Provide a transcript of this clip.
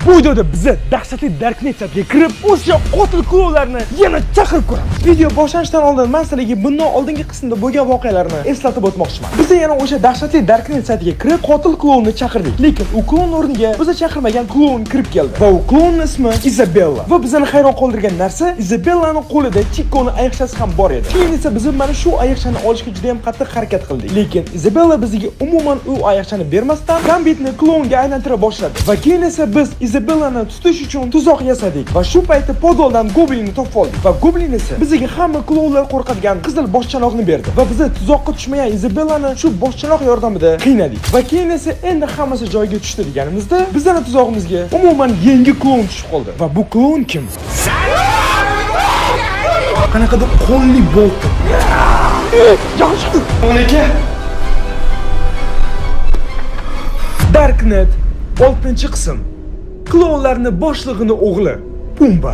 Bu videoda biza dahshatli Darknet saytiga kirib, o'sha qotil klounlarni yana chaqirib ko'ramiz. Video boshlanishidan oldin men sizlarga bundan oldingi qismda bo'lgan voqealarni eslatib o'tmoqchiman. Biz yana o'sha dahshatli Darknet saytiga kirib, qotil klounni chaqirdik. Lekin u kloun o'rniga biza chaqirmagan kloun kirib keldi. Va u klounning ismi Izabella. Va bizani hayron qoldirgan narsa, Izabellani qo'lida Chikoni ayiqchasi ham bor edi. Keyin esa biz mana shu ayiqchani olishga juda ham qattiq harakat qildik. Lekin Izabella bizga umuman u ayiqchani bermasdan Gambitni klounga aylantira boshladi. Va keyin esa biz Izabellani tutish uchun tuzoq yasadik va shu paytda podoldan goblinni topib oldik. Va goblin esa bizga hamma klounlar qo'rqadigan qizil boshchanoqni berdi. Va biz tuzoqqa tushmagan Izabellani shu boshchanoq yordamida qiynadik. Va keyin esa endi hammasi joyiga tushdi deganimizda bizning tuzog'imizga umuman yangi kloun tushib qoldi. Va bu kloun kim? Qanaqadir qo'lli bolta. Jahon chiqdi. Aka. Darknet 6-qism. Klounlarni boshlig'ini o'g'li Pumba.